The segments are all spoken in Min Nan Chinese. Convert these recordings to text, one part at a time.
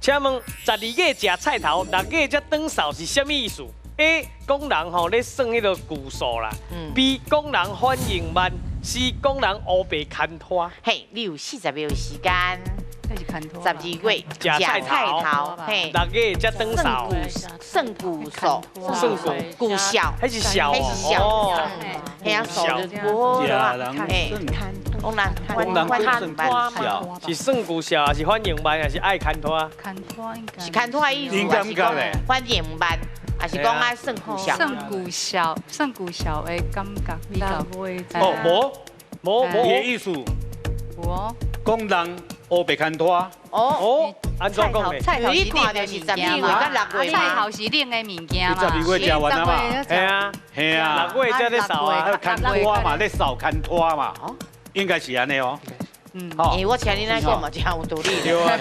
請問十二月食菜頭，六月才轉掃是啥物意思？A 講人吼咧算彼个舊數啦。B 講人反應慢。C 講人烏白牽拖。嘿，你有40秒時間。十二月食菜頭，嘿，六月才轉掃。算舊數，算舊舊數，彼是數，彼是數，嘿啊，數就無好啦，嘿，講人講人反應慢，是算舊數，還是反應慢，還是愛牽拖？牽拖應該是牽拖的意思，還是講反應慢，還是講愛算舊數？算舊數，算舊數的感覺比較。哦，無，無無，伊的意思，無，講人烏白牽拖。哦，按怎講的？菜頭是冷的物件嘛，菜頭是冷的物件嘛。十二月食完啊嘛。係啊，係啊。六月才咧掃啊，牽拖嘛，咧掃牽拖嘛，應該是按呢哦。嗯，欸，我聽你那講嘛，真有道理。對啊，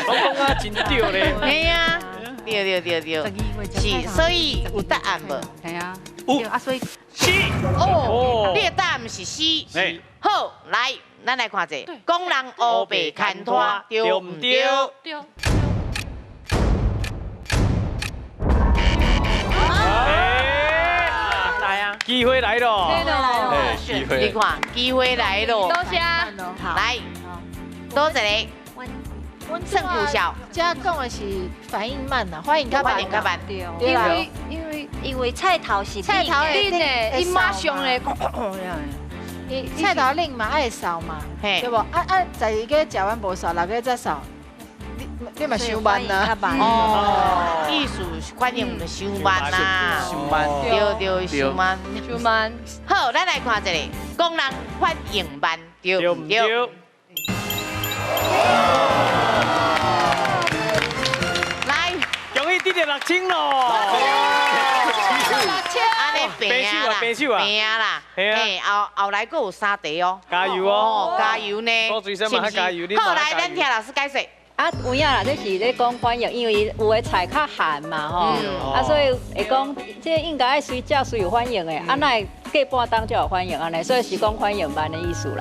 我講啊真對咧。係啊，對對對對，是，所以有答案無？係啊，有啊，所以 C。哦，你的答案是 C。好，來，咱來看者，講人烏白牽拖，對毋對？對。來啊！機會來咯！機會，你看，機會來咯！多謝。來，多謝你。算舊數，這講的是反應慢啦，反應較慢，反應較慢。對因為因為因為菜頭是菜頭冷的，伊馬上咧，伊菜頭冷嘛，愛掃嘛，對無？啊啊，十二月食完無掃，六月才掃，你你嘛傷慢啦。哦，意思是反應傷慢啦，傷慢，對對，傷慢，傷慢。好，咱來看一下，講人反應慢，對毋對？來，恭喜得著6000咯！ 6000，按呢平啊啦，平啊啦，嘿，後後來閣有三題哦，加油哦，加油呢，加油，好，來，咱聽老師解釋。啊，有影啦，這是咧講反應，因為有的菜較寒嘛，吼，啊，所以會講這應該愛隨食隨有反應的，啊，若會過半冬才有反應按呢，所以是講反應慢的意思啦。